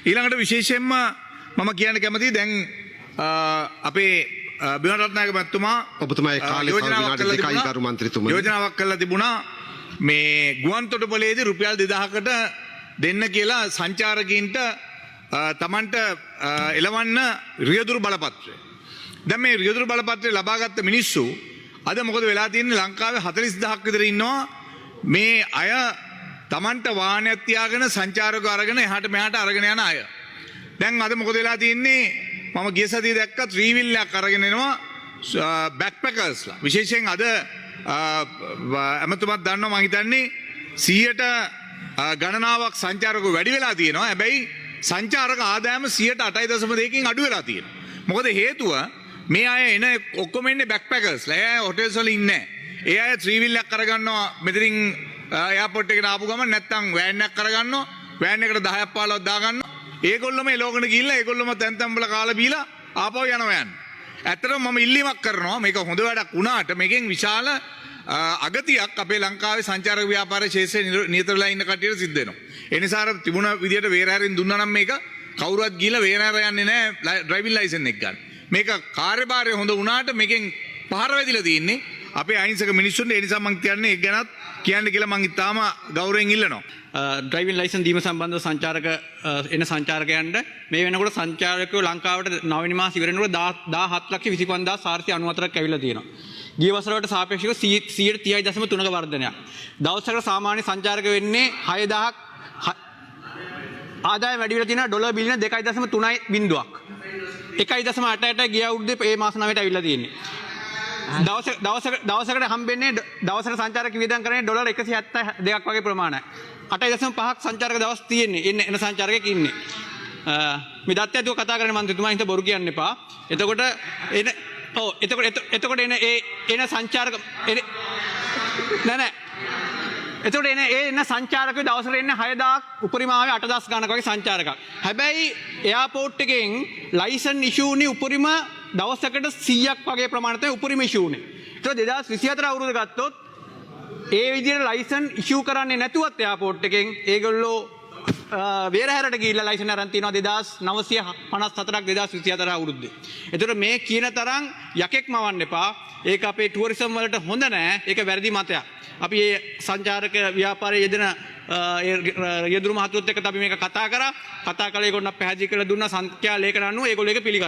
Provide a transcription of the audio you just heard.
ඊළඟට විශේෂයෙන්ම මම කියන්න කැමතියි, දැන් අපේ බිමල් රත්නායක මැතිතුමා ඔබතුමා ඒ කාලේ තව යෝජනාවක් විනාඩි කළා 2යි තිබුණා. ගරු මන්ත්‍රීතුමනි. යෝජනාවක් කළා තිබුණා මේ ගුවන් තොටුපළේදී රුපියල් 2000කට දෙන්න කියලා සංචාරකයින්ට තමන්ට එලවන්න රියදුරු බලපත්‍රය. දැන් මේ රියදුරු බලපත්‍රය ලබාගත්ත මිනිස්සු අද මොකද වෙලා තියෙන්නේ? ලංකාවේ 40,000ක් විතර ඉන්නවා. මේ අය තමන්ට වාහනයක් තියාගෙන සංචාරකව අරගෙන එහාට මෙහාට අරගෙන යන අය. දැන් අද මොකද වෙලා තියෙන්නේ? මම ගිය සතියේ දැක්ක ත්‍රීවිල් එකක් අරගෙන එනවා බැක්පැකර්ස්ලා. විශේෂයෙන් අද ඇමතුමත් දන්නවා මං හිතන්නේ 100ට ගණනාවක් සංචාරකව වැඩි වෙලා තියෙනවා. හැබැයි සංචාරක ආදායම 8.2කින් අඩු වෙලා තියෙනවා. මොකද හේතුව මේ අය එන ඔක්කොම එන්නේ බැක්පැකර්ස්ලා. ඒ අය හොටෙල්ස් වල ඉන්නේ නැහැ. ඒ අය ත්‍රීවිල් එකක් අරගන්නවා මෙතනින් එයාපෝට් එකට ආපු ගමන්, නැත්තම් වෑන් එකක් අරගන්නවා. වෑන් එකට 10ක් 15ක් දාගන්නවා. ඒගොල්ලොම එලෝගෙන ගිහිල්ලා ඒගොල්ලොම තැන් තැන් වල කාලා බීලා ආපහු යනවා යන්න. ඇත්තටම මම ඉල්ලීමක් කරනවා, මේක හොඳ වැඩක් වුණාට මේකෙන් විශාල අගතියක් අපේ ලංකාවේ සංචාරක ව්‍යාපාර ක්ෂේත්‍රයේ නිරත වෙලා ඉන්න කට්ටියට සිද්ධ වෙනවා. ඒ නිසා අර තිබුණ විදියට වේරහැරින් දුන්නා නම් මේක කවුරුවත් ගිහිල්ලා වේරහැර යන්නේ නැහැ ඩ්‍රයිවිං ලයිසන් එක ගන්න. මේක කාර්යභාරය හොඳ වුණාට මේකෙන් පහර වැදිලා තියෙන්නේ අපේ අහිංසක මිනිස්සුන්ට. ඒ නිසා මං කියන්නේ ඒක ගැනත් කියන්න කියලා මං ඉතාම ගෞරවයෙන් ඉල්ලනවා. ඩ්‍රයිවිං ලයිසන් දීම සම්බන්ධව සංචාරක එන සංචාරකයන්ට මේ වෙනකොට සංචාරකයෝ ලංකාවට නවවෙනි මාස ඉවර වෙනකොට 17,25,494ක් ඇවිල්ලා තියෙනවා. ගිය වසරකට සාපේක්ෂව 130.3ක වර්ධනයක්. දවසකට සාමාන්‍ය සංචාරක වෙන්නේ 6000ක්. ආදායම වැඩි වෙලා තියෙනවා ඩොලර් බිලියන 2.3 බිංදුවක්. 1.88 ගිය අවුරුද්දේ ඒ මාස 9ට ඇවිල්ලා තියෙන්නේ. දවස දවසක දවසකට හම්බෙන්නේ දවසට සංචාරක වියදම් කරන්නේ ඩොලර් 172ක් වගේ ප්‍රමාණයක්. 8.5ක් සංචාරක දවස් තියෙන්නේ. එන්න එන සංචාරකයෙක් ඉන්නේ. මේ දත්ත ඇතුව කතා කරන්නේ මන්ත්‍රීතුමා, හිත බොරු කියන්න එපා. එතකොට එන ඔව් එතකොට එතකොට එන ඒ එන සංචාරක එන නෑ නෑ, එතකොට එන ඒ එන සංචාරකයෝ දවසට එන්නේ 6000ක්, උපරිම ආවේ 8000 ගණනක වගේ සංචාරකක්. හැබැයි එයාපෝට් එකෙන් ලයිසන් ඉෂුව වුණේ උපරිම දවසකට 100ක් වගේ ප්‍රමාණය තමයි උපරිම ඉෂුව වුණේ. ඒතකොට 2024 අවුරුද්ද ගත්තොත් ඒ විදිහට ලයිසන් ඉෂුව කරන්නේ නැතුවත් එයාපෝට් එකෙන් ඒගොල්ලෝ වේරහැරට ගිහිල්ලා ලයිසන් අරන් තියනවා 2954ක් 2024 අවුරුද්දේ. ඒතකොට මේ කියන තරම් යකෙක් මවන්න එපා. ඒක අපේ ටුවරිසම් වලට හොඳ නෑ. ඒක වැරදි මතයක්. අපි ඒ සංචාරක ව්‍යාපාරයේ යෙදෙන ඒ රියදුරු මහතුරුත් එක්ක අපි මේක කතා කරා. කතා කළා, ඒගොල්ලෝ පැහැදිලි කරලා දුන්නා. සංඛ්‍යා ලේඛන අනුව ඒගොල්ලෝ ඒක පිළිගත්තා.